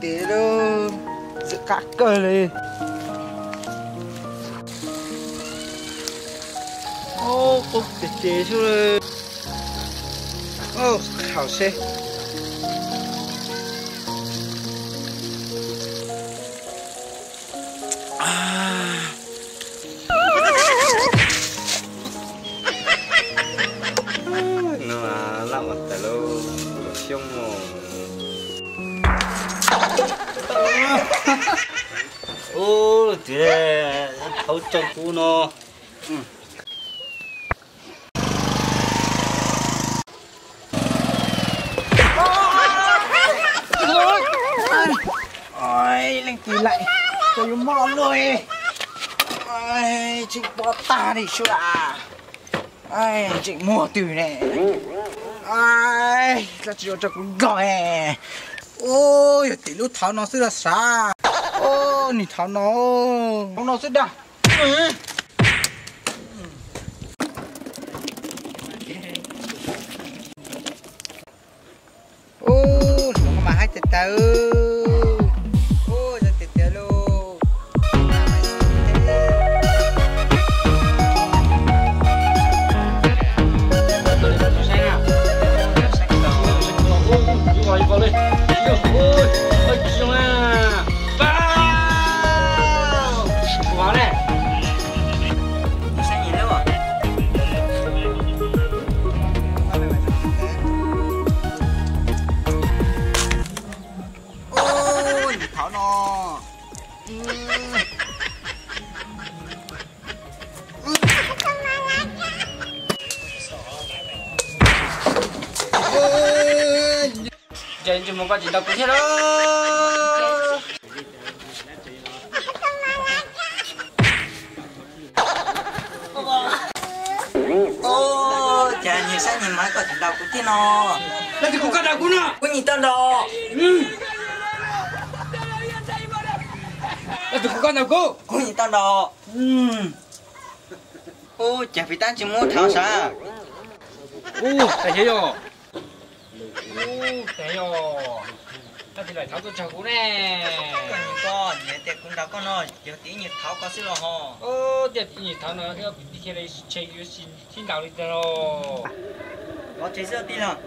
Tes lub txawm qab kawg li. Ub, qub tes tes xwb li. Ub, khaus seb. No laj ua tas lub xyoob mus. Ub, txiv, thaub tso kuv no. Leej twg laim tau yuav mob luaj li. Tseem pob tag li sua. Tseem muag twg ne. Dab tsi yuav rau kuv nplog ne. Ub, yog tim lub thauv no xwb los sav. Ub, niag thauv no, thauv no xwb dag. Ub, hluav mas haib tiag tiag. Ub, zoo tiag tiag lauj. Ub, niag thauv no. Ces ntsej muag koj tsis ntaus kuv thiab lauj. Ub, cas nyias saib nyias mas koj tsis ntaus kuv thiab no. Leej twg kuv koj ntaus kuv no? Kuv nyiam tau ntaus. Leej twg kuv koj ntaus kuv? Kuv nyiam tau ntaus. Ub, cas pis tab tsis muab thauv sav. Ub, tas xyov yog. Ub, tas yog. Leej twg laim thauv tuaj tsaug kuv ne? Koj nyiam koj, nyiam tias kuv ntaus koj no, yog tim ib nyuag thauv koj xwb los ho. Ub, tias tim ib nyuag thauv no thiab kuv thiaj li tshe yuav tsis sib ntaus li tiag lauj. Pov tseg xwb tij laug.